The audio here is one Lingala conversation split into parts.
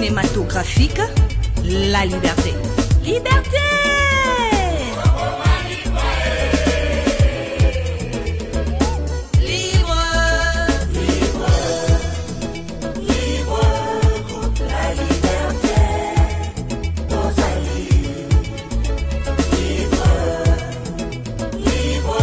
Cinématographique, La Liberté. Liberté! Libre! Libre! Libre la liberté. Libre! Libre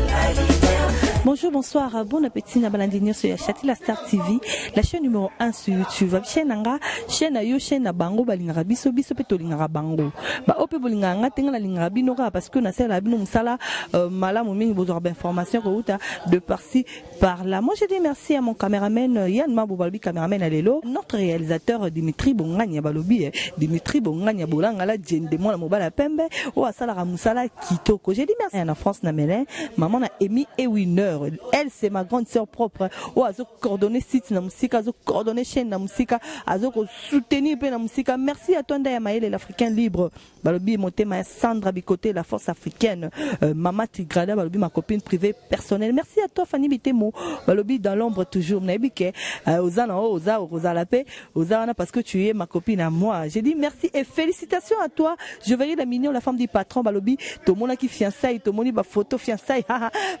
la liberté. Bonjour, bonsoir, bon appétit na balandi nyonso ya Chatila Star TV, la chaîne numéro 1 sur YouTube. Chaîne nanga, chaîne na yo, chaîne na bango balingaka biso, biso pe tolingaka bango. Ba ope bolingaka nga te nga nalingaka bino kaka parce que nasalela bino mosala euh, malamu mingi bozwaka ba information kouta de par-ci par là. Moi je dis merci à mon caméraman euh, Yann Mabou balobi caméraman à lelo, notre réalisateur euh, Dimitri Bonganya balobi eh, Dimitri Bonganya bolanga la djende mwana mobala pembe oyo asalaka mosala kitoko. Je dis merci à France na Melin, maman na Amy Ewiner. Elle c'est ma grande sœur propre oyo azo coordonner site na musika, azo coordonner chaîne na musika, azo ko soutenir pe na musika. Merci à toi Ndaya Mayele l'Africain libre. Balobi motema ya Sandra Bikote la force africaine, euh, Mama Tigrada balobi ma copine privée personnelle. Merci à toi Fanny Bitemo. Balobi dans l'ombre toujours. Nayebi ke euh, oza na oza okozala pe oza wana parce que tu es ma copine à moi. J'ai dit merci et félicitations à toi. Je verrai la mignon la femme du patron balobi tomonaki fiançailles tomoni ba photo fiançailles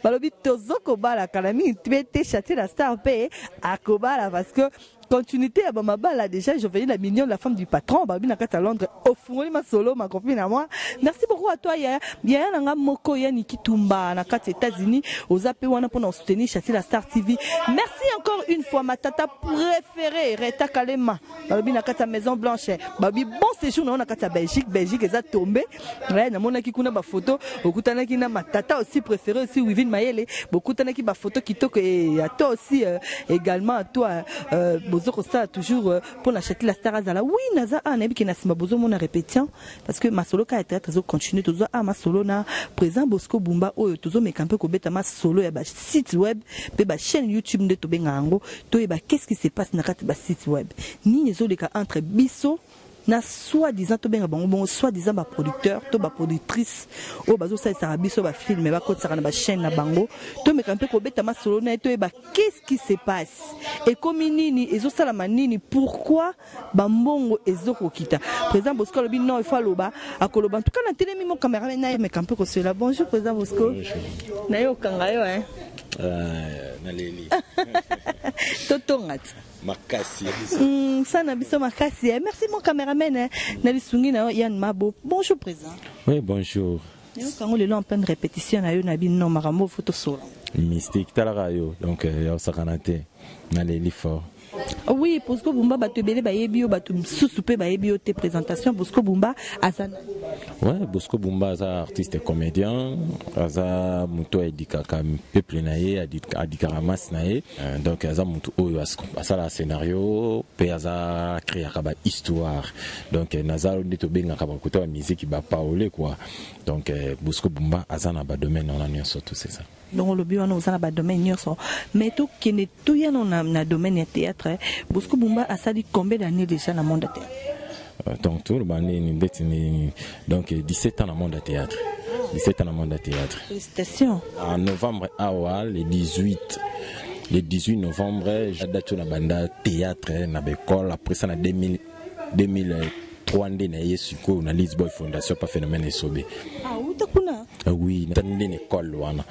balobi tozoko bala kala mingi te châtier la star pe akobala parce que continuité ya bamabala déjà je la mignonne la femme du patron balobi na kati ya Londres ofungoli masolo ma copine à moi. Merci beaucoup à toi yaya yaya na nga moko ya Niki Tumba na kati ya États-Unis oza pe wana mpona soutenir Châtier la Star TV. Merci encore une fois ma tata préférée Reta Kalema balobi na kati ya Maison Blanche balobi bon séjour na yo na kati ya Belgique. Belgique eza tombé ouais, namonaki kuna ba photo okutanaki na ma tata aussi préférée aussi Wivine Mayele bokutanaki ba photo kitoko et à toi aussi euh, également à toi euh, bozo kosala toujours euh, pour na Châtier la Star azala oui naza a nayebi ke na nsima bozomona répétition parce que masolo kaka ya théâtre ezo continuer toza a masolo na président Bosco Bumba oyo tozomeka mpe kobeta masolo ya ba site web mpe ba chaîne YouTube nde tobengaka yango toyeba qu'est-ce qui se passe na kati ba site web nini ezoleka entre biso na soit disant tobenga bango bongo soit disant ba producteur to ba productrice oyo bazosalisaka biso ba film bakotisaka na ba chaîne na bango tomeka mpe kobeta masolo na ye toyeba qu'est-ce qui se passe ekomi nini ezosalama nini pourquoi bambongo ezokokita. Président Bosco alobi non il faut aloba akoloba en tout cas natelemi mo cameraman na ye meka mpe kosola. Bonjour président Bosco. Na yo okanga yo hein. Euh, naleli totonga ti makasi sana biso makasi eh. Merci mon cameraman eh. Na lisungi na yo Yann Mabo. Bonjour président. Oui, bonjour. Yokango lelo en pleine répétition na yo na bino makambo faut tosola. Mystique talaka yo donc euh, ya osakana te naleli fort. Oui, Bosco Bumba bato ebele bayebi yo bato mosusu mpe bayebi yo te. Présentation Bosco Bumba aza nani? Ouais, Bosco Bumba aza artiste comédien, aza moto aedikaka peuple na ye, adikaka masse na ye. Euh, donc aza moto oyo asalaka scénario mpe aza créaka ba histoire. Donc euh, naza nde tobengaka bakota ba musique ba paole quoi. Donc euh, Bosco Bumba aza na ba domaine wana nyonso tout c'est ça. Donc olobi wana oza na ba domaine nyonso mais tokende toya no na, na domaine ya théâtre. Bosco Bumba asali combien d'années déjà na monde ya théâtre? Donc toloba nini ndeti nini donc 17 ans na monde ya théâtre, 17 ans na monde ya théâtre. Félicitations. En novembre awa le 18 le 18 novembre date na banda théâtre na baécole après ça na 2000 2003 nde na ye sikoyo na Lisboy Fondation pa phénomène esobe. Ah, uta kuna? Ah, oui nde na école wana.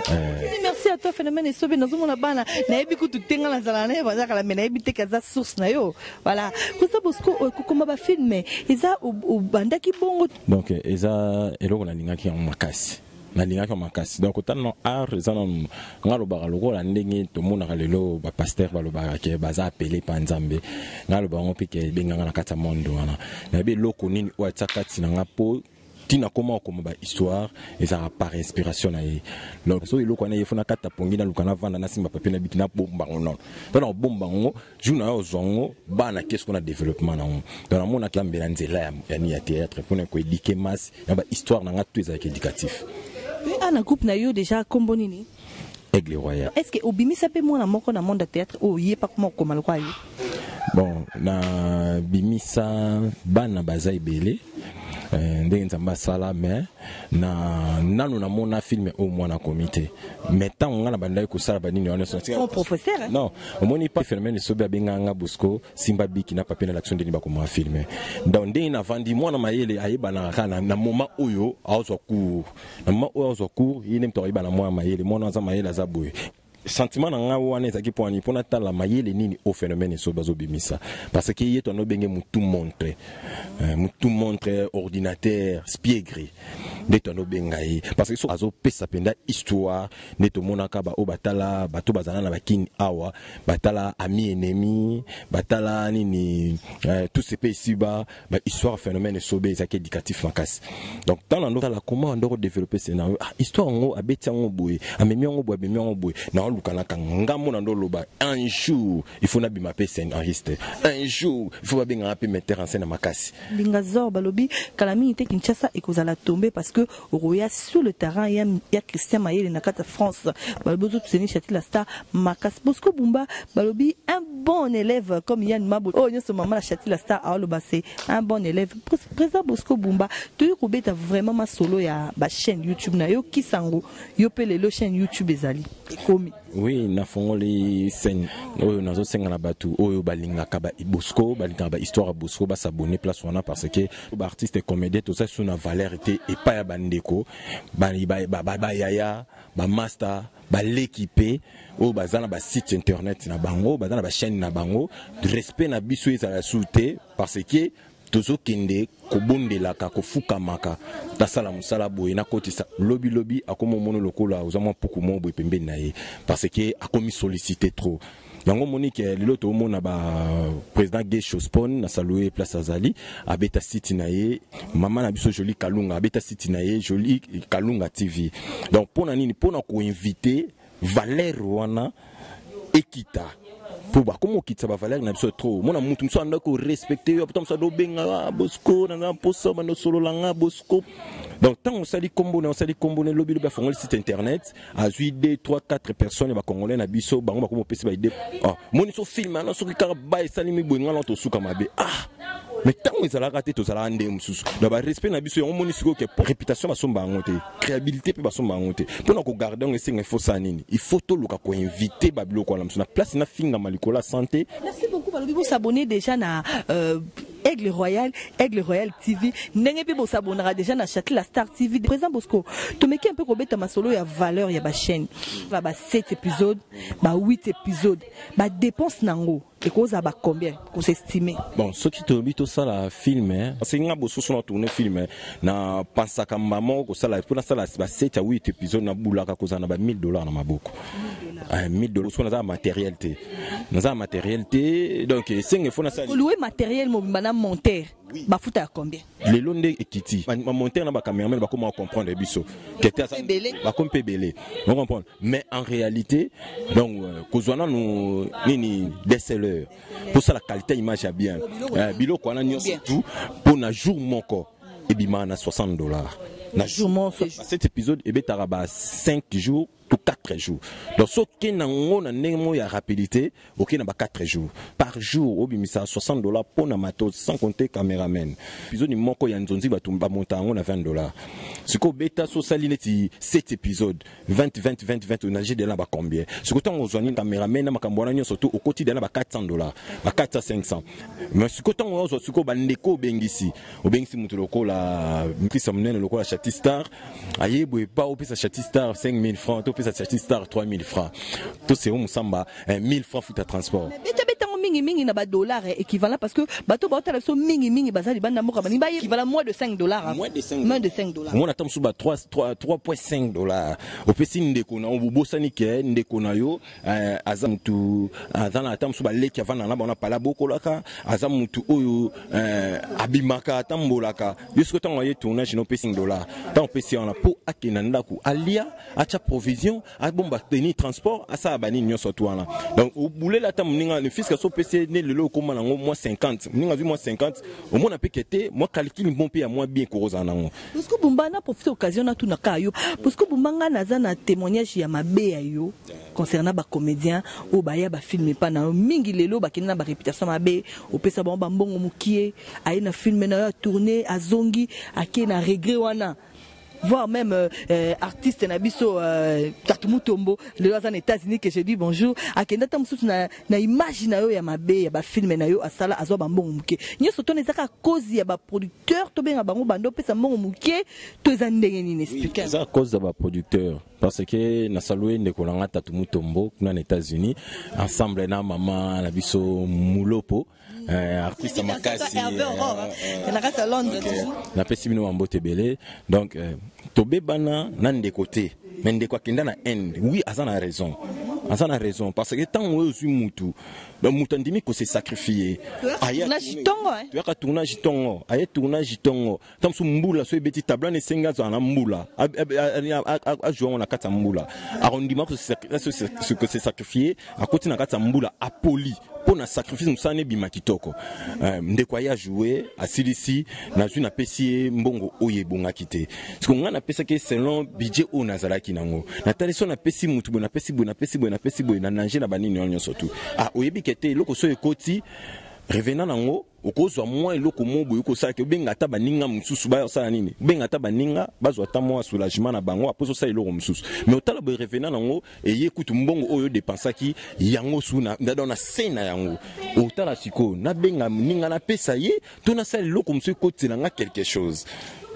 Euh, merci à toi phénomène esobe nazomona bana nayebi kutu te nga nazala na ye bazakala me nayebi te kaza source na yo. Voilà koza Bosco kokoma bafilme eza obandaki bongo? Donc eza eloko nalingaki yango makasi, nalingaki yango makasi. Donc otala no art eza nanu nga alobaka lokola ndenge tomonaka lelo bapasteur balobaka ke baza appelé pa Nzambe, nga aloba yango mpe ke ebenganga na kati ya monde wana. Nayebi eloko nini oyo atia kati na nga mpo ntina koma okoma ba histoire ezalaka par inspiration na ye. Donc soki eloko wana ye fo nakata pongi, naluka navanda, nasimba papier na biki, nabomba yango nono mpo na kobomba yango jour na yo ozwa yango bana keske na développement nango. Donc namonaki ambela nzela ya nini ya théâtre mpona koéduquer masse na ba histoire na nga tout ezalaki éducatif. Mpe ana groupe na yo déjà kombo nini? Aigle Royal. Est ce que obimisa mpe mwana moko na monde ya théâtre oyo ye pa koma kokoma lokola ye? Bon, na bimisa bana baza ebele. Ndenge Nzambe asala, mais na nanu namona film oyo mwana akomi te. Mais ntango ngai na bandaki kosala banini wana nyonso, Son professeur, hein? Non, omoni pa Phénomène Esobe abengaka nga: "Bosco, simba biki na papier na l'action ndenge bakoma film." Donc ndenge navandi, mwana mayele ayebanaka kaka na moment oyo aozwa cours. Na moment oyo aozwa cours, ye nde moto ayebana mwana mayele, mwana aza mayele, aza boye. Sentiment na ngai wana ezalaki mpo nani? Mpo natala mayele nini o Phénomène Esobe bazobimisa, parce que ye toando obenge mutu montre, mutu montre, ordinateur spiegre nde toando obenga ye, parce que so azopesa mpenza histoire nde tomonaka baoyo batala, bato bazala na bakini awa, batala Ami Ennemi, batala nini, tout se paie ici-bas. Bahistoire Phénomène Esobe ezalaki éducatif makasi. Donc ntango nando tala comment ando kodévelopper scénario, ah, histoire yango abeti yango boye, amemi yango boye, amemi yango boye, naolukanaka ngambo na ndo oloba: un jour il faut nabima mpe scénariste, un jour il faut babengaka mpe metteur en scène na makasi. Lingazor, balobi kala mingi te Kinshasa ekozala tombe, parce que okoya sur le terrain ya Christian Mayele na kati ya France. Balobi ozotuseni Chati la Star makasi. Bosco Bumba, balobi un bon élève comme Yann Mabo oyo nyonso mama na Chati la Star aoloba, c'est un bon élève. Président Bosco Bumba, toyi kobeta vraiment masolo ya bachaîne YouTube na yo. Kisango yo mpe lelo chaîne YouTube ezali ekomi? Oui, nafongoli scène oyo nazosenga na bato oyo balingaka ba Bosco, balingaka bahistoire ya Bosco, bas'abonner place wana, parce que baartiste comédien toza so na valeur te epai ya bandeko, bayaya, bamaster, baleki mpe oyo baza na basite internet na bango, baza na bachaîne na bango. Respect na biso ezala su te, parce que tozokende kobondelaka, kofukamaka, tasala mosala boye, nakotisa lobilobi akomi omoni lokola oza mwa mpuku moko boye pembeni na ye, parce que akomi sollicité trop. Yango omoni ke lelo toomona ba président Gesho Spon na salue place azali, abeta site na ye. Mama na biso Joli Kalunga abeta site na ye, Joli Kalunga TV. Donc mpo na nini? Mpo na koinvite valeur wana ekita, mpo bakoma okitisa bavaleur na biso trop. Mona mutu mosusu andaki korespecte yo, ata mosusu adobenga: "Bosco, naza mposa banda osolola nga, Bosco." Donc ntango osali kombo na osali kombo na elobi lobi, afongoli site internet, azwi 2 3 4 personnes ya bacongolais na biso, bango bakoma opesi baide. Moni so film wana, soki kaka ba esalemi boye, nga na tosuka mabe. Ah, mais ntango ezalaka te, tozalaka ndenge mosusu na barespect na biso. Yango moni sikoyo ke réputation basomba yango te, crédibilité mpe basomba yango te. Mpona kogarde yango, esenga il faut sala nini? Il faut toluka koinvite babiloko wana mosusu na place nafingama likolo ya santé. Merci beaucoup. Balobi bos'abonner déjà na Aigle Royal, Aigle Royal TV, ndenge mpe bos'abonnaka déjà na Châtelet la Star TV. Président Bosco, tomeki mpe kobeta masolo ya valeur ya bachaîne, ba 7 épisode, ba 8 épisode, badépense nango ekozala ba combien, kos'estimer? Bon, soki tolobi tosala film, parce que nga bosusu na tourne film, na pansaka mba moko kosala, mpo nasala ba 7 ya 8 épisode, nabulaka kozala na ba 1000 $ na maboko, 1000 $. Soki naza na matériel te, naza na matériel te, donc esenge fo nasala Kolouer matériel mobimba na monteur, bafuta ya combien? Lelo nde ekiti, bamonteur na bacameraman bakoma comprendre biso kete, bakomi mpe ebele, comprendre. Mais en réalité, donc kozwa nanu nini, DSLR, posala qualité image ya bien, biloko wana nyonso tout mpo na jour moko ebimaka na 60 $. Na jour moko? Cet épisode ebetaka ba 5 jours to 4 jours. Donc soki nango na ndenge moko ya rapidité, okei na ba 4 jours. Par jour obimisa 60 $ mpo na matos, sans compter caméraman. Épisode moko ya nzonzi, bato bamonta yango na 20 $. Sikoyo obeta so osali neti 7 épisode, 20, 20, 20, 20, onage dela na bacombien? Sikoyo ntango ozwa nini, caméraman na makambo wana nyonso to okoti dela na ba 400 $, ba 400, 500. Mais sikoyo ntango ozwa sikoyo bandeko, obengisi moto lokola mkisa monene lokola Chati Star, aye boye pa opesa Chati Star 5000 francs, to opesa Chati Star 3000 francs, to sero mosamba 1000 francs futa transport. Betabeta yango mingimingi na badollar équivalent, parce que bato baotala biso mingimingi baza libanda mboka, baningi ba équivalent moins de 5 $. Moins de 5. Moins de 5 $. Omona ata mosusu ba 3.5 $ opesi ndeko na yo. Bobosani ke ndeko na yo aza mutu, aza na ata mosusu baleki, avanda na bango na pala, bokolaka, aza mutu oyo abimaka, atambolaka. Yo soki ntango aye tournage na opesi dollar, ntango opesi wana mpo akende na ndako alia, atya provision. abomba teni transport, asala banini nyonso tu wana. Donc obulela ata moninga ne fiske so opesi ne lelo okóma nango mwa 50, moninga azwi mwa 50, omona mpe kete mwa calcul bon mpe ya mwa bien kokozala nango. Bosco Bumba, na profite occasion natuna kaka yo. Bosco Bumba, nga naza na témoignage ya mabe ya yo concernant bacomédien oyo baya bafilm epa na yo mingi. Lelo bakende na baréputation mabe. Opesa bango bambongo mokie, aye na film na yo, atourne, azongi, ake na regret wana, voire même artiste na biso Tatu Mutombo, lelo aza na États-Unis, que je dis bonjour, akenda ata mosusu na image na yo ya mabe ya bafilm na yo asala, azwa bambongo moke nyonso. Tona eza kaka cause ya baproducteur, tobenga bango bando opesa mbongo moke, to eza ndenge nini? Explique. Eza cause ya baproducteur, parce que nasalue ndeko na nga Tatu Mutombo kuna na États-Unis, ensemble na mama na biso Mulopo, artiste makasi. Na kati ya Londres toujours. Napesi bino bambote ebele. Donc tobebana na ndeko te, mais ndeko akenda na Inde. Oui, aza na raison, aza na raison, parce que ntango oyo ozwi mutu, donc mutu andimi kose sacrifier. Tournage ntongo, hein? Toyaka tournage ntongo, aye tournage ntongo, ntango mosusu mbula so ebeti, tableau wana esengi azala na mbula, azwa yango na kati ya mbula, akondima kose sacrifier, akoti na kati ya mbula, apoli mpo na sacrifice, mosala nebima kitoko. Ndeko aye ajoue, asilisi, nazwi, napesi ye mbongo oyo ebongaki te. Siko ngai napesaki ye selon budget oyo nazalaki nango. Natali so napesi mutu boye, napesi boye, napesi boye, napesi boye, na nange na banini wana nyonso tu. Ah, oyebi ke te, eloko so ekoti revenant nango, okozwa mwa eloko mo boye, okosalaki obenga ata baninga mosusu basala nini, obenga ata baninga bazwa ata mwa soulagement na bango, apres osala eloko mosusu. Mais otala boye, revenant nango eye kutu mbongo oyo odépensaki yango su na se na yango. Otala sikoyo, nabenga moninga napesa ye, to nasala eloko mosusu ekotela nga quelque chose,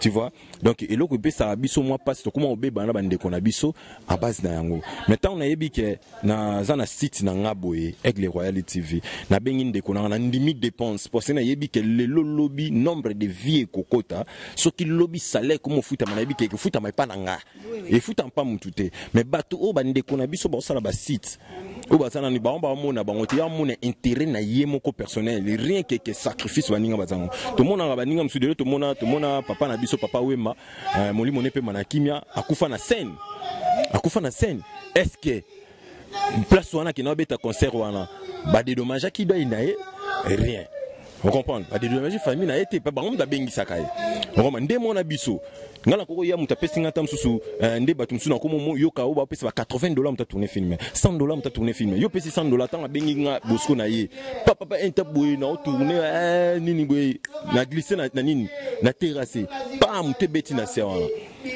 tu vois? Donc eloko epesaka biso mwa mpasi, tokóma kobebana na bandeko na biso a base na yango. Mais ntango nayebi ke naza na site na nga boye, Aigle Royal TV, nabengi ndeko na nga, nandimi dépense, parce que nayebi ke lelo lobi nombre de vues ekokota. Soki lobi salaire ekoma ofutama, nayebi ke ekofutama epa na nga, efutama mpa mutu te. Mais bato oyo, bandeko na biso baosala basite oyo baza nani, bango baomona bango te, ya mona intérêt na ye moko personnel, rien que sacrifice baninga bazango. Tomonaka baninga mosusu lelo, tomona papa na biso, papa Wemba, molimo ne pema na kimia, akufa na scène, akufa na scène. Est ce que place wana akenda babeta concert wana, badédommageaki dai na ye? Rien. Ocomprendre, badédommage famille na ye te, bango moto babengisaka ye. Okoma nde mona biso, nga na koko ya moto apesi nga ta mosusu, nde bato mosusu nakomo yoka oyo bapesa ba 80 $ moto atourne film, 100 $ moto atourne film. Yo opesi 100 $, ntango abengi nga Bosco na ye, papa inta boye na otourne nini boye, na glisse na nini na terrasse, pa moto ebeti na se wana,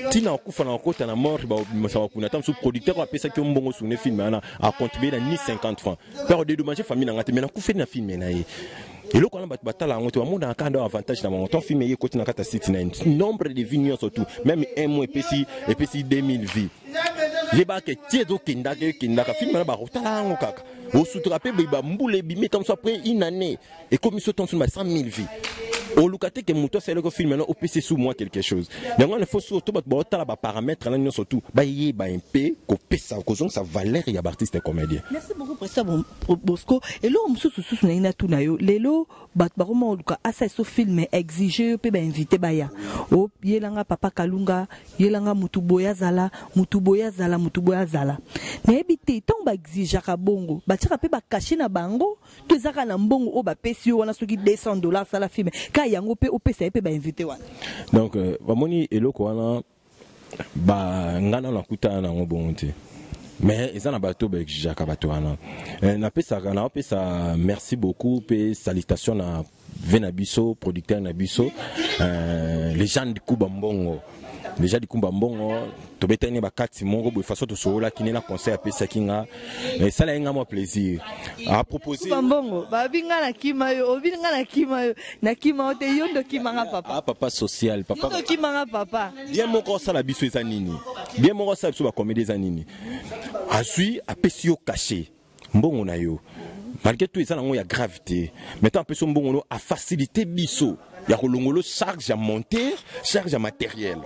ntina akufa na kokota na mort, babimasaka kuna. Ta mosusu producteur oyo apesaki yo mbongo tourne film wana acontribue na ni 50 francs mpe akodédommage famille na nga te, mais nakufeli na film na ye. Eloko wana bato batala yango te, bamonaka kaka ndo avantage na bango. Ton film eye ekoti na kati ya site na ye, nombre de vues nyonso tout, même un mois epesi 2000 vues, yebaka ti ezokendaka, ekendaka, film wana bakotala yango kaka, osutuka mpe boye, bambula ebimi, ntango mosusu après une année ekomi so ntango mosusu ba 100 000 vues. Oluka te ke moto asalelaki film wana opesi su mwa quelque chose. Yango wana faut surtout bato baotala baparamètre wana nyonso tu, bayeba mpe kopesa, kozongisa valeur ya baartiste comédien. Merci beaucoup, président Bosco. Eloko mosusu susu na ye natuna yo: lelo bato bakoma oluka asa eso film, exige yo mpe bainvité baya, oyelanga papa Kalunga, yelanga mutu boye azala, mutu boye azala, mutu boye azala. Nayebi te, ntango baexigeaka bongo, batiaka mpe bacachet na bango, to eza kaka na mbongo oyo bapesi yo wana, soki 200 $, asala film kaka yango mpe opesa ye mpe bainvité wana? Donc bamoni eloko wana, ba nga nano nakutana nango bongo te, mais eza na bato baexigeaka bato wana. Napesaka, naopesa merci beaucoup mpe salutation na ve na biso, producteur na biso, légende Kuba Mbongo, déjà Likumba Mbongo. Tobetani bakati moko boye, façon tosololaki ne na conseil apesaki nga, esala ye nga mwa plaisir apropose. Mbongo babi nga na kima yo, obi nga na kima yo, na kima yo te, yo ndo okimanga papa. Ah, papa social, papa. Yo ndo okimanga papa. Bien moko osala biso eza nini? Bien moko osala biso bacomédie eza nini? Azwi, apesi yo cachet, mbongo na yo, malgré tout eza nango ya grave te, mais ntango apesi yo mbongo no, afacilité biso ya kolongolo charge ya monteur, charge ya matériel.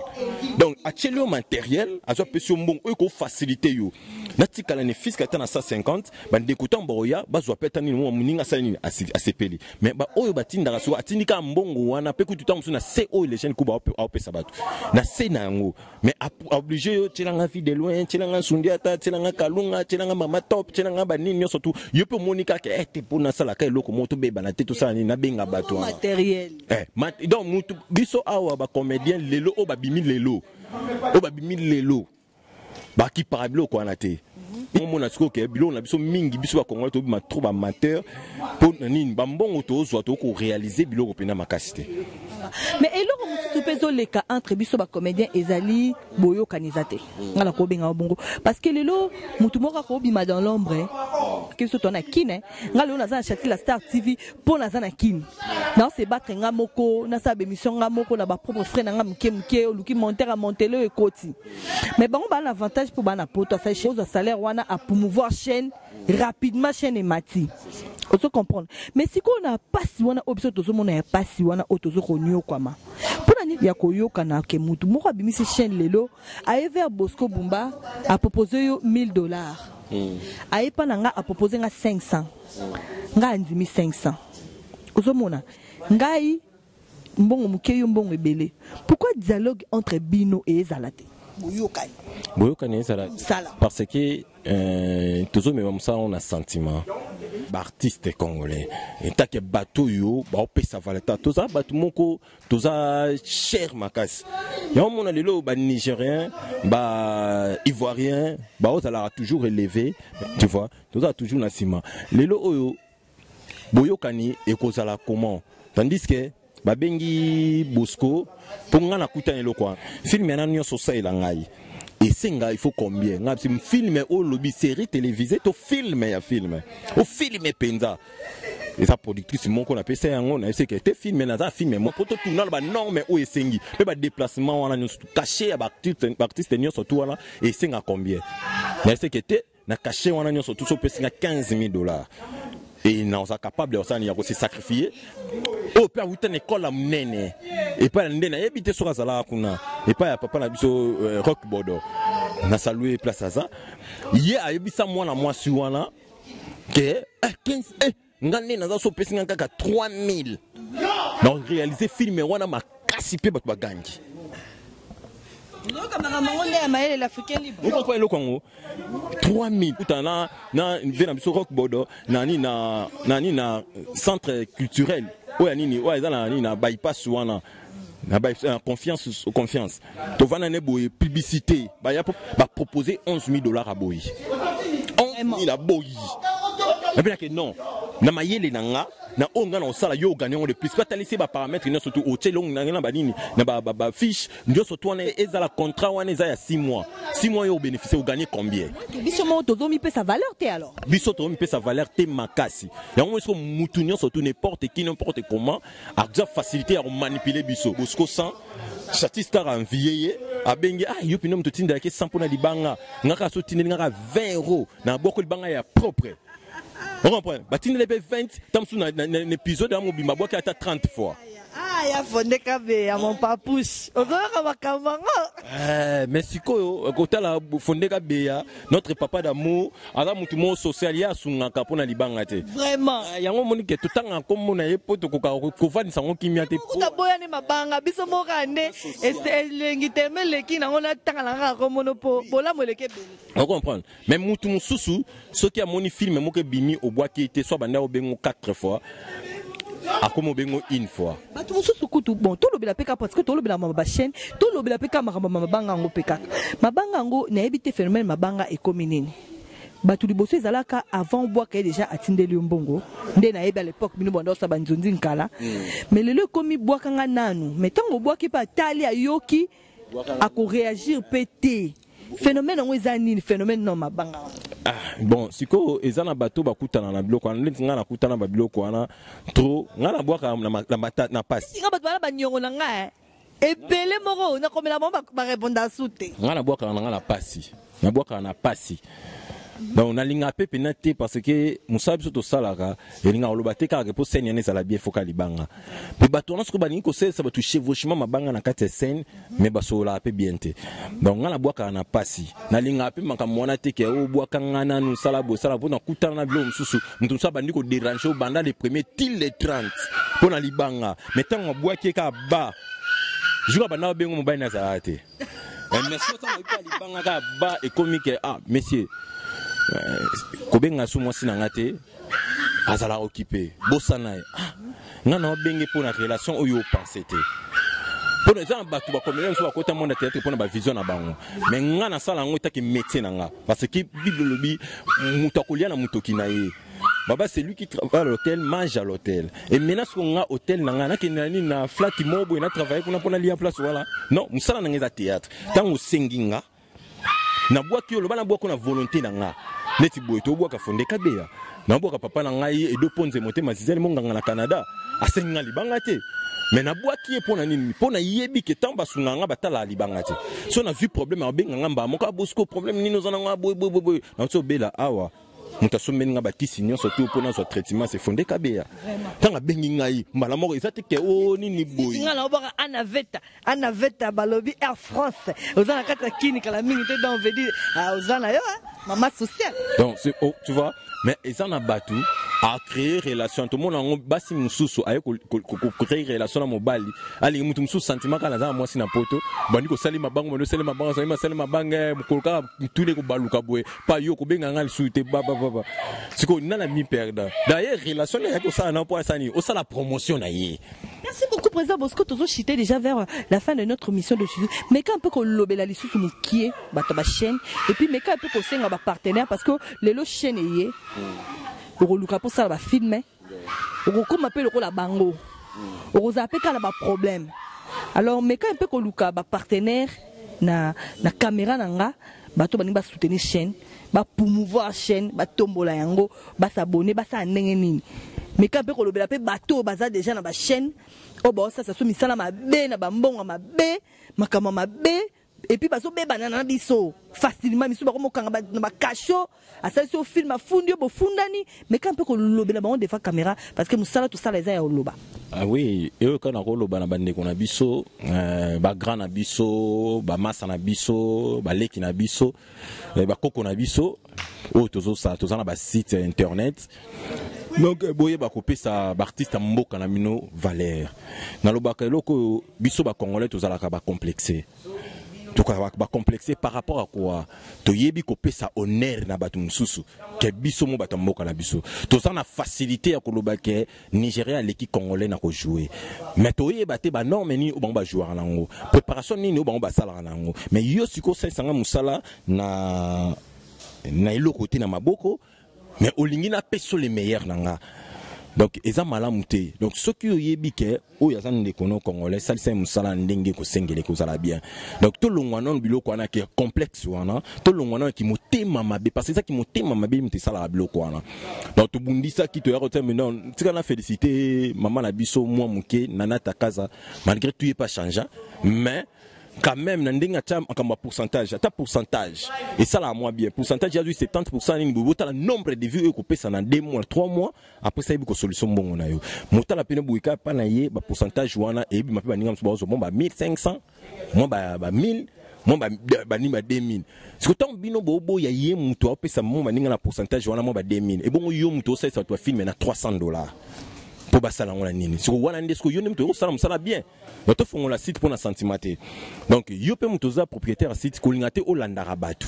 Donc atieli yo matériel, azwa apesi yo mbongo oyo kofacilite yo. Natikala ne fiske ata na 150, bandeko ntango bakoya bazwa mpe ata nini, mwa moninga asali nini, asepeli. Mais baoyo batindaka, soko atindi kaka mbongo wana mpe kutu ntango mosusu na se oyo legene kuba aopesa bato na se na yango, mais oblige yo tielanga vie de loin, tielanga Sundiata, tielanga Kalunga, tielanga Mama Top, tielanga banini nyonso tu. Yo mpe omoni kaka ete mpo nasalaka eloko moko, tobebana te, tosala nini, nabenga bato wana. Matériel. Donc mutu biso awa bacomédien lelo oyo babimi lelo, oyo babimi lelo bakipaka biloko wana te. Omona sikoyo ke biloko na biso mingi, biso bakongolais tobima trop baamateur. Mpo na nini? Bambongo tozwa, tokoréaliser biloko mpena makasi te. Mais eloko mosusu mpe ezoleka entre biso bacomédien ezali boyokani eza te. Nga na kobenga bongo parce que lelo motu moko akobima dans l'ombre ke biso toza na Kine. Nga lelo naza na Chatila Star TV mpo naza na Kine, naose battre nga moko, nasala bémission nga moko na bapropre frais na nga moke moke. Oluki monteur, amontele oyo ekoti, mais bango baa na avantage mpo baa na poto, asali ozwa salaire wana, apromouvoir chaîne rapidement, chaîne emati, ozo comprendre. Mais sikoyo na pasi wana oyo biso tozomona ya pasi wana oyo tozo koniokwama, mpona nini ya koyokana ke mutu moko abimisi chaîne lelo, aye vers Bosco Bumba, apropose yo 1000 $, aye mpa na nga, apropose nga 500, ngai andimi 500, ozomona ngai mbongo moke, yo mbongo ebele. Pourquoi dialogue entre bino ezala te, boyokani? Boyokani ezala Mosala. Parce que tozomema mosala ngo na sentiment. Baartiste congolais etake bato oyo baopesa valeur, toza bato moko toza cher makasi. Yango mona lelo banigérien, baivoirien baozalaka toujours élevé, tu vois. Tozala toujours na nsima. Lelo oyo boyokani ekozala comment, tandis que babengi Bosco mpo ngai nakutani eloko wana, film yana nyonso osalela ngai esenga il faut combien? Ngai bisi film oyo olobi série télévisée to film ya film o film mpenza eza productrice moko napesa yango, nayebisi eke te film naza film moko po totuna na banorme oyo esengi mpe badéplacement wana nyonso, cachet ya baartiste nyonso tu wana esenga combien. Nayebisi eke te na cachet wana nyonso tu so opesi nga 15 000 $ et naza capable ya kosala nini, ya kose sacrifier. Oyo mpe awuta na ekole ya monene epai na nde nayebi te soki azalaka kuna epai ya papa na biso Rock Bodo, na salue place aza. Ye ayebisa mwana mwasi wana ke 15 nga nde naza so opesi nga kaka 3000, donc réaliser film wana makasi mpe bato bagangi. Oyoka makambo yango nde ya mayele, l'Africain libre. Okopa eloko yango 3000 kuta na ve na biso Rock Bodo na nini, na nini, na centre culturel oyo ya nini, oyo eza na nini, na bypass wana, na confiance. Tovanda ne boye, publicité baya mpo bapropose 11 000 $, aboyi 11 000, aboyi. Nabinake non, na mayele na nga, na oyo nga na osala, yo oganye yango de plus. Po atalisi baparamètre nyonso tu, otie elongo na ngai na banini, na bafiche nyonso tu wana, ezala contrat wana eza ya 6 mois, 6 mois yo obénéficie, oganye combien? Biso moko tozomipesa valeur te alors. Biso tozomipesa valeur te makasi. Yango moi siko mutu nyonso tu, n'importe qui, n'importe comment, aza facilité ya komanipuler biso. Bosco 100 Chati Star envie ye, abengi: ah, yo mpena moto otindalaki 100 mpona libanga, nga kaka so otindeli nga kaka 20 € na bwako libanga ya propre. Ocomprendre? Batindeli mpe 20 ta mosusu na épisode ya mobimba, abwaki ata 30 fois. Ah, ya Fonde Kabe ya mon papouche, ozoyoka makambo yango. Mais sikoyo kotala Fonde Kabeya, notre papa d'amour, aza mutu moko social, ye asungaka mpo na libanga te. Vraiment. Yango omoni ke totangaka nkombo na ye mpo tokoka kovandisa yango kimia te. Kuta boyani mabanga biso moko nde elengi teme eleki nango, natanga na kaka komono mpo bolamu eleki ebele. Ocomprendre? Mais mutu mosusu soki amoni film moko ebimi, obwaki ye te, so abanda obengo 4 fois, akomi obengo une fois. Bato mosusu kutu, bon, tolobela mpe kaka parce que tolobela mama bachaîne, tolobela mpe kaka makambo ya mabanga yango mpe kaka mabanga yango. Nayebi te phénomène mabanga ekomi nini. Bato liboso ezalaka avant obwaka ye déjà atindeli yo mbongo nde nayebi. À l'époque bino banda osala banzonzi nkala, mais lelo ekomi bwakanga nanu. Mais ntango obwaki mpe atali, ayoki, akoréagir mpe te. Phénomène yango eza nini, phénomène no mabanga wana? Ah, bon, sikoyo eza na bato bakutana na biloko wana. Neti ngai nakutana babiloko wana trop, ngai nabwaka na pasi. Nga bato bana baniongo na ngai ebele moko nakomela bango, barépondre asu te. Ngai nabwakaka na ngai na pasi, nabwakaka na pasi. Donc nalingaka mpe mpena te, parce que mosala biso tosalaka elingaka koloba te kaka mpo scène yana ezala bien, foka libanga. Mpe bato wana soki balingi kosalisa bato chevauchement mabanga na kati ya scène, mais basololaka mpe bien te. Donc ngai nabwakaka na pasi, nalingaka mpe makambo wana te ke obwaka nga nanu, sala boye, sala, mpo nakutana na biloko mosusu. Moto mosusu abandi kodéranger, obanda le premier til le 30 mpo na libanga, mais ntango abwaki ye kaka ba jour abanda babengo mobali nazalaka te. Mais soki ntango ayebi libanga kaka ba ekomi ke: "Ah monsieur, kobenga su mwasi na nga te, azalaka occupé, bosana ye." Ah, nga na obenge mpo na relation oyo opense te, mpona eza na bato bacomédien mosusu bakota monde ya théâtre mpona bavision na bango, mais nga nasala yango etaki métier na nga, parce que Bible elobi moto akolia na motoki na ye. Baba, c'est lui qui travaille à l'hôtel mange à l'hôtel. Et maintenant soki nga hôtel na nga, nakende na nini na flat moko boye, na travaille kuna mpona lia place wana? Non, mosala na nga eza théâtre. Ntango osengi nga nabwaki, oyo loba nabwaki na volonté na nga. Neti boye tobwaka Fonde Kabeya, nabwaka papa na ngai Edo Ponze, motema zizali monganga na Canada, asengi nga libanga te, mais nabwaki ye mpo na nini? Mpo nayebi ke ntango basungaka nga, batalaka libanga te. So nazwi problème, abenga nga mbala moko: "Abosko, problème nini oza nango?" Boye boye boye, nauti obela awa, moto asombeli nga bakisi nyonso te mpo nazwa traitement, c'est Fonde Kabeya. Ntango abengi ngai mbala moko, eza te ke o nini boye. Nga na obaka Ana Veta, Ana Veta, balobi Air France oza na kati ya kini kala mingi te, donc veut dire oza na yo mama sociale. Donc oh, tu vois, mais eza na bato acréer relation, tomona yango. Basi mosusu aye kocréer relation na mobali, alingi motu mosusu, sentiment kaka naza na mwasi na poto, bandi kosali mabango, bandi kosali mabango, asali masali mabanga, mokolo kaka mituni kobaluka boye pa yo kobenga nga lisusu te, babababa. Sikoyo nana mi perdant d'ailleurs relation nayaki kosala na mpo asani osala promotion na ye. Merci beaucoup, président Bosco. Tozochuter déjà vers la fin de notre mission de suivi. Mais quand un peu kolobela lisusu mokie bato ba chaîne et puis mais quand un peu kosenga ba partenaire, parce que lelo chaîne eye okoluka mposala bafilm, okokóma mpe lokola bango, okozala mpe kaka na baproblème. Alors mais quand un peu koluka bapartenaire na caméra na nga, bato balingi basoutenir chaîne, bapromouvoir chaîne, batombola yango, bas'abonner, basala ndenge nini? Mais quand mpe kolobela mpe bato oyo baza déjà na bachaîne, oyo baosalisa so misala mabe na bambongo mabe, makambo mabe, et puis bazobebana na biso facilement, misu bakomokanga na bakasho, asalisi yo film, afundi yo, bofundani. Mais quand mpe kolobela bango devant caméra, parce que mosala tosala eza ya koloba. Ah oui, oyo kaka na koloba na bandeko na biso, bagrand na biso, bamasa na biso, baleki na biso, bakoko na biso oyo tozosala, toza na basite internet. Donc boyeba kopesa baartiste ya mboka na bino valeur. Nalobaka eloko oyo: biso bacongolais tozalaka bacomplexe, bacomplexe par rapport à quoi? Toyebi kopesa honneur na bato mosusu ke biso mo bato ya mboka na biso. Toza na facilité ya koloba ke Nigéria aleki Congolais na kojouer, mais toyeba te banorme nini oyo bango bajouaka nango, préparation nini oyo bango basalaka nango. Mais yo sikoyo osalisanga mosala na eloko te na maboko, mais olingi napesa le meilleur na nga, donc eza malamu te. Donc soki oyebi ke oyo aza ndeko no congolais, salisa ye mosala ndenge kosengela, kozala bien. Donc tolongwa nano biloko wana ke complexe wana, tolongwa nano ki motema mabe, parce que ezaki motema mabe moto esalaka biloko wana. Donc tobundisaki, toya kotia maintenant. Tika na félicité mama na biso mwa moke Nana Takaza, malgré tout ye pas changea, mais quand même na ndenge atia makambo ya pourcentage, ata pourcentage esalaka mwa bien. Pourcentage azwi 70 nini boye, botala nombre de vues oyo ekopesa na 2 mois, 3 mois après, ça yebi kosolution mbongo na yo. Motala pene boye kaka mpa na ye, bapourcentage wana eyebima mpe baninga mosusu bazwa mwa ba 1500, mwa ba 1000, mwa banini ba 2000. Siko ntango bino boboya ye, moto aopesa mwa baninga na pourcentage wana mwa ba 2000, ebongo yo moto osalisa bato bafilm na $300 mpo basala yango na nini? Siko wana nde siko yo nde moto okosala mosala bien. Donc tofongola site mpo na sentiment te. Donc yo mpe moto oza propriétaire ya site, kolinga te olandaka bato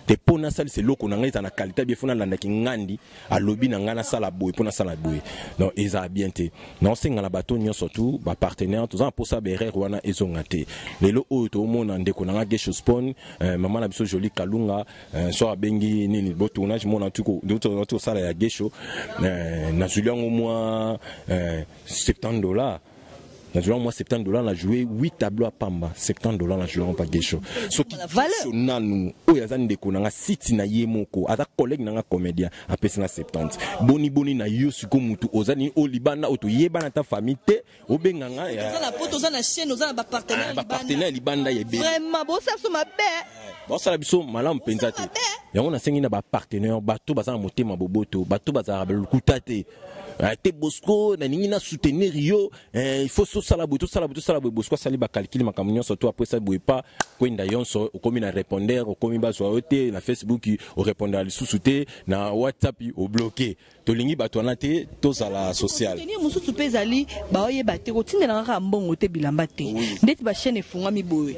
te. Mpo nasalisa eloko na ngai eza na qualité bien, fo nalandaki ngandi alobi na ngai nasala boye mpo nasala boye. Donc ezala bien te. Naosenga na bato nyonso tu bapartenaire, toza na mposa baerreur wana ezonga te. Lelo oyo toomona ndeko na nga Gesho Spon, mama na biso Joli Kalunga, so abengi nini bo tournage, mona kosala ya Gesho, nazwili yango mwa $70. Nazwela mwa 70 $ na jouer 8 tableau ya pamba, 70 $ na jouer pa Gesho. Soki valeur nanu oyo aza ndeko na nga, site na ye moko aza collègue na nga comédien, apesi nga 70. Boni boni na yo siko mutu oza nini oyo libanda, oyo toyebana ta famille te, obenga nga? Oza na poto, oza na chaîne, oza na bapartenaire. Bapartenaire libanda ya ebele. Vraiment, bosala biso mabe. Basala biso malamu mpenza te. Yango nasengi na bapartenaire, bato baza na motema boboto, bato bazalaka lokuta te. Te Bosco, nalingi na soutenir yo, il faut tosala boye, tosala boye, tosala boye. Bosco asali bacalculs, makambo nyonso to apres boye pa kwenda yonso. Okomi na répondeur, okomi bazwa yo te na Facebook, orépondre lisusu te na WhatsApp, obloqué. Tolingi bato wana te, tozala social. Soutenir mosusu mpe ezali baoyeba te kotindela kaka mbongo te, bilamba te. Ndeti bachaîne efungwami boye,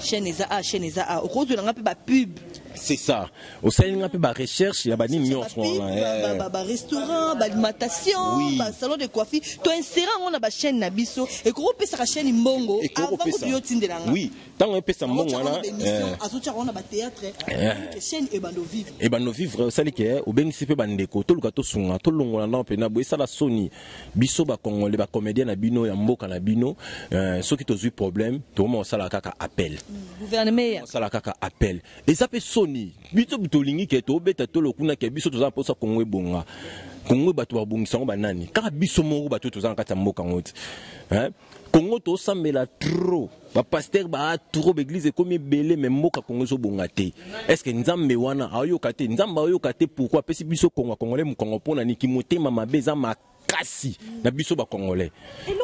chaîne eza a, chaîne eza a, okozwelanga mpe bapub. C'est ça, osaleli nga mpe barecherche ya banini nyonso wana. Barestaurant, baalimentation, basalon de coiffure, toinsérer yango na bachaîne na biso, ekoki kopesaka chaîne mbongo avant kutu yo otindelanga. Oui, ntango epesa mbongo wana. Azotiaka wana bathéâtre, chaîne ebando vivre. Ebando vivre. Osali ke obengisi mpe bandeko, toluka tosunga, tolongola ndao mpena boye. Esala soni, biso bacongolais, bacomédien na bino ya mboka na bino, soki tozwi problème, tokoma kosala kaka appel. Gouvernement. Kosala kaka appel eza mpe soni. Biso tolingi ke tobeta tolo kuna ke biso toza na mposa Kongo ebonga. Kongo, bato babongisa yango banani? Kaka biso moko, bato toza na kati ya mboka yango ti. Kongo, tosambela trop, bapasteur baa trop, baeglise ekomi ebele, mais mboka Kongo ezobonga te. Est ce que Nzambe wana aoyoka te? Nzambe aoyoka te. Pourquoi apesi biso Kongo ya congolais mokongo? Mpo na niki motema mabe eza makasi na biso bacongolais?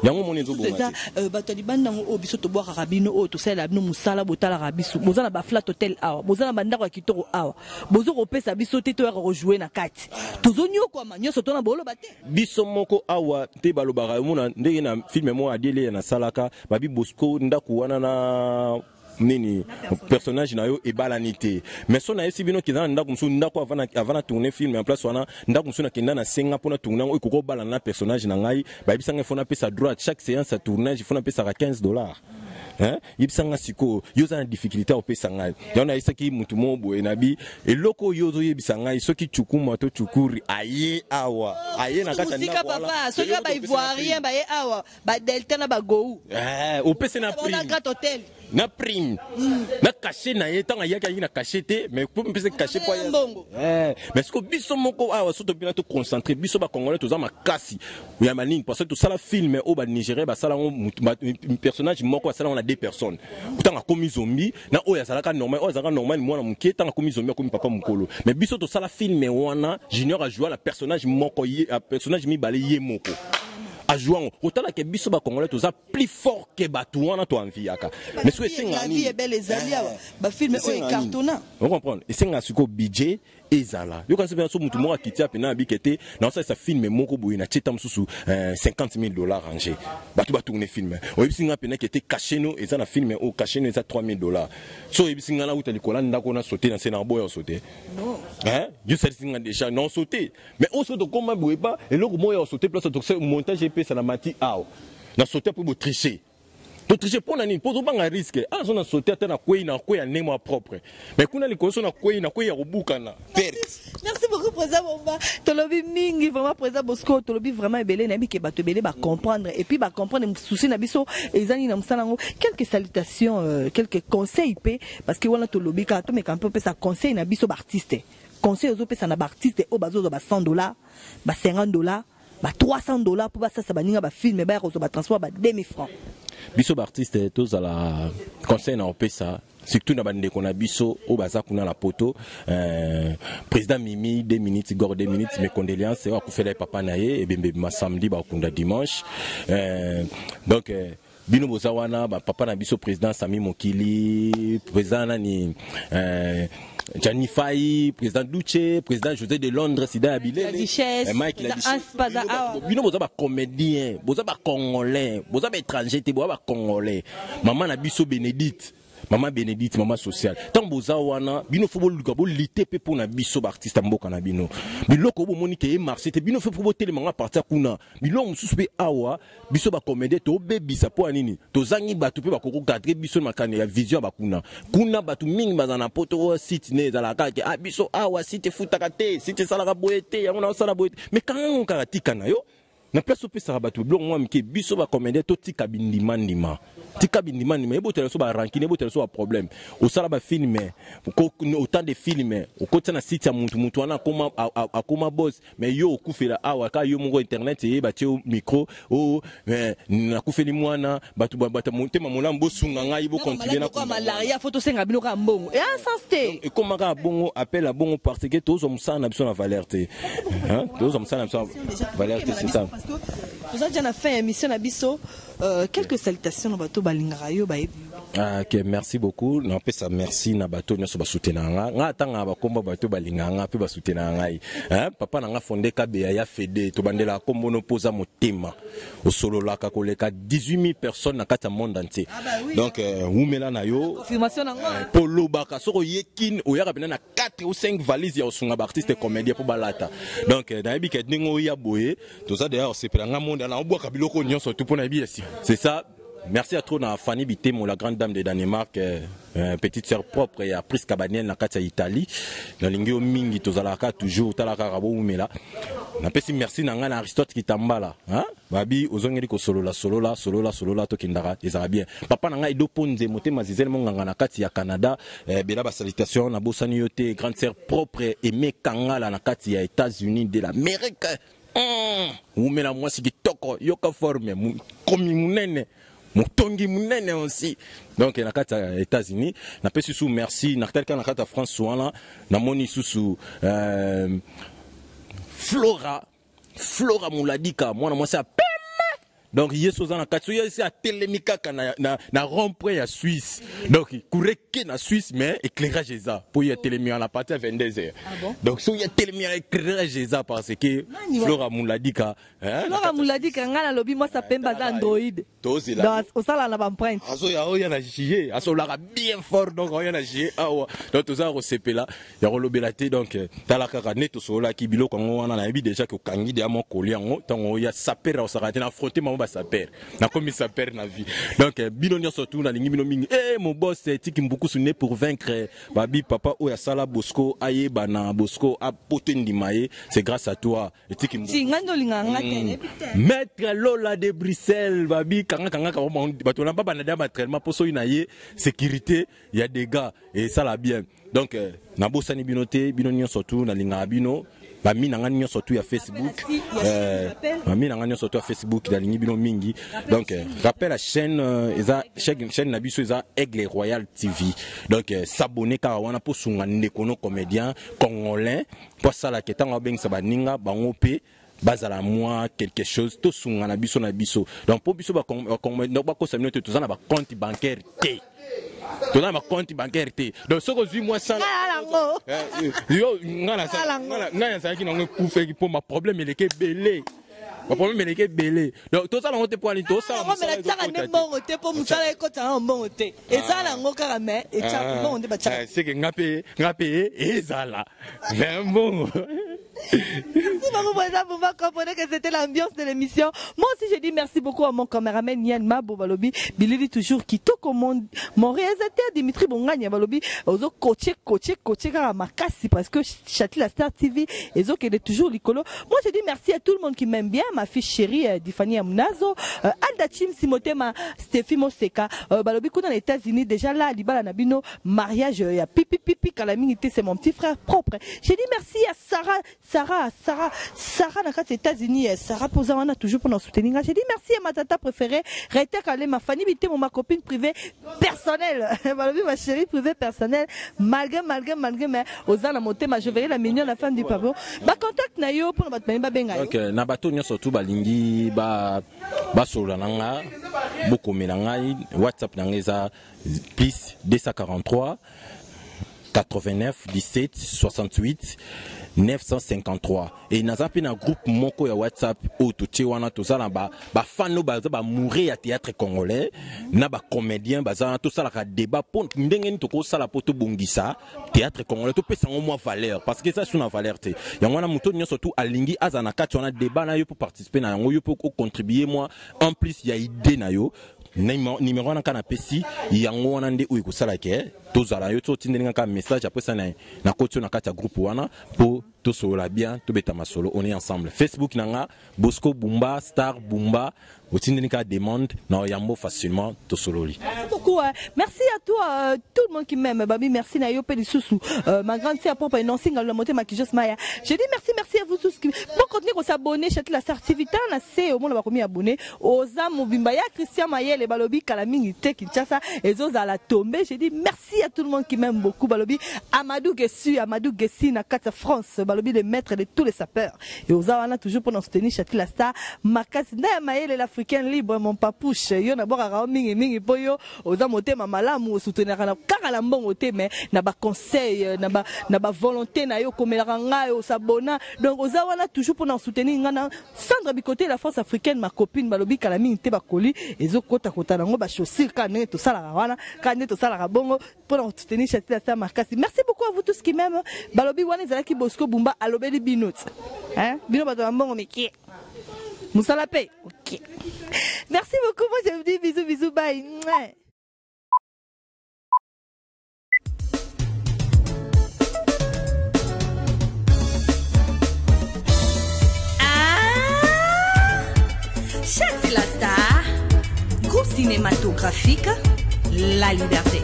Yango moni ezobonga te. Bato ya libanda yango oyo biso tobwakaka bino, oyo tosalela bino mosala, botalaka biso, boza na baflat hotel awa, boza na bandako ya kitoko awa, bozo kopesa biso te toyaka kojouer na kati. Tozonyokwama nyonso tona, boloba te. Biso moko awa te balobaka. Omona ndenge na film moko adiele nasalaka, babi Bosco, ndako wana na nini, personnage na yo ebalani te. Mais so nayesi bino keza na ndako mosusu, ndako avant na tourner film en place wana, ndako mosusu nakenda na senga mpona tourner yango, ekoki kobalana na personnage na ngai. Bayebisanga faut napesa droit chaque séance ya tournage, faut napesaka 15 $. Hein? Yebisanga sikoyo, yo oza na difficulté ya kopesa ngai yango. Nayebisaki mutu moko boye, nabi eloko oyo ozoyebisa ngai, soki cukuma to cukuri aye awa, aye na kati ya ndako wana, soki baivoirien baye awa, badelta na bagou. Opesi na prime. Grand hôtel. Na prime na cachet na ye, ntango ayaki, ayaki na cachet te, mais po mpesa cachet po. Mbongo. Mais siko biso moko awa, so tobina toconcentre, biso bacongolais toza makasi ya manini, parce que tosala film oyo banigérien basala yango, personnage moko asala yango na deux personnes. Ntango akomi zombi na oyo azalaka normal, oyo azalaka normal mwana moke, ntango akomi zombi akomi papa mokolo. Mais biso tosala film wana, Junior ajoua na personnage moko, ye personnage mibale, ye moko ajoua yango. Otalaka biso bacongolais toza plus fort ke bato wana toenviaka. Mais soki esengaka nini? Ezali awa bafilm oyo ecartonna. Ocomprendre, esengaka sikoyo budget ezala. Yoka nse so motu moko akiti apena abike te, naosalisa film moko boye, na tieta mosusu 50 000 $ range, bato batourne film. Oyebisi nga pena ke te, cachet no eza na film oyo, cachet no eza 3 000 $. So oyebisi nga nauta likolo ya ndako na saute na se, na boya osote. Yo salisi nga déjà na osote. Mais oyo soki tokóma boye ba eloko moko ya osote, place montage epesa na mati awa na saute mpo botriche. Totriche mpo na nini? Mpo ozobanga risque. Azo na saute, ata nakwei, nakwei ya ndenge mwa propre, mais kuna likolo so nakwei, nakwei ya kobukana, perte. Merci beaucoup, président Bomba. Tolobi mingi vraiment, président Bosco, tolobi vraiment ebele. Nayebi ke bato ebele bacomprendre et puis bacomprendre souci na biso eza nini na mosala yango. Quelques salutations, quelques conseils mpe, parce que wana tolobi kaka, tomeka mpe opesa conseil na biso baartiste. Conseil ozopesa na baartiste oyo bazozwa ba 100 $, ba 50 $, ba 300 $ mpo basasa baninga bafilm, baya kozwa batransport ba 2000 francs. Biso baartiste tozala, conseil na opesa surtout na bandeko na biso oyo baza kuna na poto, président Mimi, 2 minutes, gor 2 minutes, mes condoléances. Oyo akufela ye papa na ye, ebembe ma samedi, bakunda dimanche. Donc bino boza wana, bapapa na biso, président Sami Mokili, président nani, Gianni Fai, président Duce, président José de Londres, Sida ya Bilele, Mike la Duchesse. Bino boza ba comédien, boza ba congolais, boza ba étranger te, boza ba congolais. Maman na biso Bénédicte, mama Bénédicte, mama sociale, ntango boza wana, bino faut boluka bolite mpe mpo na biso baartiste ya mboka na bino. Biloko oyo bomoni ke emarché te, bino faut mpo botelemanga partir kuna. Biloko mosusu mpe awa biso bacomédien tobebisa mpo ya nini? Tozangi bato mpe bakoki cadre biso makani ya vision ya bakuna kuna. Bato mingi bazala na poto oyo, site ne ezalaka kaka ah, biso awa site efutaka te, site esalaka boye te, yango naosala boye te. Mais kangango kaka, tika na yo. Na place opesaka bato biloko mwa mike, biso bacomédien totika bindimandima, tika bindimandima, ebotela biso barancune, ebotela biso baproblème. Osala bafilm, autant de film, okotisa na site ya mutu, mutu wana akoma, akoma boss, mais yo okufela awa kaka yo moko. Internet eyeba tie yo micro o nakufeli mwana, bato bato motema molamu, bosunga ngai, bocontribue na malaria, faut tosenga bino kaka mbongo, eza sens te. Ekoma kaka bongo, appel ya bongo, parce que tozwa mosala na biso na valeur te, tozwa mosala na biso na valeur te, c'est ça. Toza déjà na fin ya émission na biso. Quelques salutations na bato balingaka yo, bayebi. Ah, ok, merci beaucoup. Napesa merci na bato nyonso basoutenaka nga. Nga atangaka bakombo bato balingaka nga mpe basoutenaka ngai. Hein? Papa na nga Fonde Kabeya ya Fede, tobandelaka kombo no mpoza motema. Osololaka koleka 18 000 personnes na kati ya monde entier. Ah bah oui, Donc wumela na yo. Confirmation nango. Po lobaka soko ye kin oyaka pena na 4 ou 5 valises ya osunga ba artiste comédien po balata. Donc nayebi ke ndenge oya boye, toza d'ailleurs osepela nga monde na obwaka biloko nyonso tout pona yebi esi. C'est ça. Merci à trop na Fanny Bitemo, la grande dame de Danemark, petite sœur propre ya Prisca Baniel na kati ya Italie. Nalingi yo mingi, tozalaka toujours talaka kaka bowumela. Napesi merci na ngai na Aristote Kitambala, hein? Babi ozongeli kosolola, solola, solola, solola, tokendaka ezala bien. Papa na ngai Edo Ponze, motema Zizel Monganga na kati ya Canada, bela ba salutation na bosani yo te, grande sœur propre Aimé Kangala na kati ya États-Unis de l'Amérique. Wumela mwasi kitoko, yoka forme, komi munene, motongi munene aussi. Donc na kati ya États-Unis, napesi su merci na kati na kati ya France wana, namoni susu Flora, Flora Muladika, mwana mwasi ya pembe. Donc yesu oza na kati, soki esi atelemi kaka na rond-point ya Suisse, donc kureke na Suisse, mais éclairage eza po ye atelemi wana à partir ya 22 heures. Ah bon? Donc soki atelemi wana, éclairage eza parce que Nani Flora Muladika, hein, Flora Muladika, ngai nalobi mwasi pembe aza android. Tozela. Donc osala na baempreinte. Azoya oya na juillet, asolaka bien fort, donc oya na juillet awa, donc toza kosepela ya kolobela te. Donc tala kaka nde tosololaki biloko yango wana, nayebi déjà ke okangi deya mwa koli yango ntango oya saper, osaka te na frotte mamo basaper, nakomi saper na vie. Donc bino nyonso tu nalingi bino mingi. E mo boss Tiki Mbukusu, né pour vaincre, babi papa oyo asala Bosco ayebana, Bosco apote ndima ye, c'est grâce à toi, Etiki. Ti ngai nde olingaka nga te, nayebi te. Maître Lola de Bruxelles, babi kanga kanga kanga bato na baba na dia baentraînement mpo soki na ye sécurité ya dégâts esala bien. Donc nabosani bino te, bino nyonso tu nalingaka bino, bami na nga nyonso tu ya Facebook, bami na nga nyonso tu ya Facebook, nalingi bino mingi. Donc rappel la chaîne, eza chaîne na biso eza Aigle Royal TV. Donc s'abonner kaka wana mpo sunga ndeko no comédien congolais, mpo asalaka ntango abengisa baninga bango mpe bazala mwa quelque chose, tosunga na biso na biso. Donc mpo biso bakosa bino te, toza na bacompte bancaire te, toza na bacompte bancaire te. Donc soki ozwi mwa yango. Yo ngai nazalaki nango, ekufeki mpo maproblème eleki ebele, baproblème eleki ebele. Donc tozala yango te mpo ani tosala. Tiaka nde mbongo te, mpo mosala ekota nango mbongo te, eza nango kaka, mais etiaka mbongo nde batiaka. Seke nga mpe ezala mais mbongo. Merci beaucoup, président Bouma. Comprenez que c'était l'ambiance de l'émission. Moi aussi, je dis merci beaucoup à mon caméraman Yann Mabo Balobi. Bilili toujours kitoko, mon réalisateur Dimitri Bonganya Balobi. Ozo coacher, coacher, coacher, car makasi parce que Chati la Star TV, et qui est toujours likolo. Moi, je dis merci à tout le monde qui m'aime bien. Ma fille chérie, Difani Amunazo, Alda Chim Simotema, Stéphie Moseka, Balobi kuna les États-Unis, déjà là, Libala Nabino, mariage, il y a pipi pipi, Kalaminité, c'est mon petit frère propre. J'ai dit merci à Sarah, Sarah, Sarah, Sarah, dans les États-Unis, Sarah Pozawana, toujours pour nous soutenir. J'ai dit merci à ma tata préférée, Rita Kale, ma Fanny Bité, ma copine privée personnelle. Balobi, ma chérie privée personnelle, malgré, malgré, malgré, mais aux la motema, je verrai la mignonne, la femme du pavot. Ba contact na yo pour battu ba benga yo. Donc na bato nyonso tu balingi ba basolola na nga, bokomela ngai, WhatsApp na ngai eza plus 243 89 17 68 953. Et naza mpe na groupe moko ya WhatsApp oyo totie wana, toza na bafan oyo baza bamoure ya théâtre congolais na bacomédien, baza wana, tosalaka débat mpo ndenge nini tokosala mpo tobongisa théâtre congolais, topesa yango mwa valeur, parce que eza su na valeur te. Yango wana moto nyonso tu alingi aza na kati wana, débat na yo mpo participer na yango, yo mpo ocontribue mwa en plus ya idée na yo. Numéro wana kaka napesi yango wana nde oyo ekosala ke tozala yo, to otindeli nga kaka message, apesa na nakoti yo na kati ya groupe wana mpo. Tosolola bien, tobeta masolo, on est ensemble. Facebook na nga Bosco Bumba, Star Bumba, otindeli kaka demande na oyambo facilement, tosololi. Merci beaucoup. Hein. Merci à toi, tout le monde qui m'aime. Babi, merci na yo pe lisusu. Ma grande sœur propre, Nancy Ngalula Moté, Makijos Maya. Je dis merci, merci à vous tous. Qui... Bon, continuez à s'abonner, Château la Star TV. Tant na se, au monde va commis abonné. Oza Mobimba, ya Christian Mayele, Balobi, Kalamingi, te Kinshasa, et Zoza la tombée. Je dis merci à tout le monde qui m'aime beaucoup. Balobi, Amadou Gessu, Amadou Gessi, na Kata France. Balobi, le maître de tous les sapeurs. Et oza wana toujours pour nous soutenir, Château la Star. Makasi, na Mayele, l'Africain libre, mon papouche. Yo na bora mingi mingi po yo oza motema malamu osoutenaka na kaka na mbongo te mais na ba conseil na ba volonté na yo komelaka ngai osabona. Donc oza wana toujours pour nous soutenir nga na Sandra Bikote la France africaine, ma copine balobi kala mingi te bakoli ezokota kota nango ba chaussures ka ndenge tosalaka wana ka ndenge tosalaka bongo pour nous soutenir Château la Star Makasi. Merci beaucoup à vous tous qui m'aiment. Balobi wana ezalaki Bosco Bumba alobeli bino. Hein, bino bato ya mbongo miki. Musala pe. OK. Merci beaucoup. Moi, je vous dis bisous, bisous, bye. Mouais. Ah, Château la Star, groupe cinématographique, La Liberté.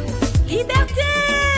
Liberté!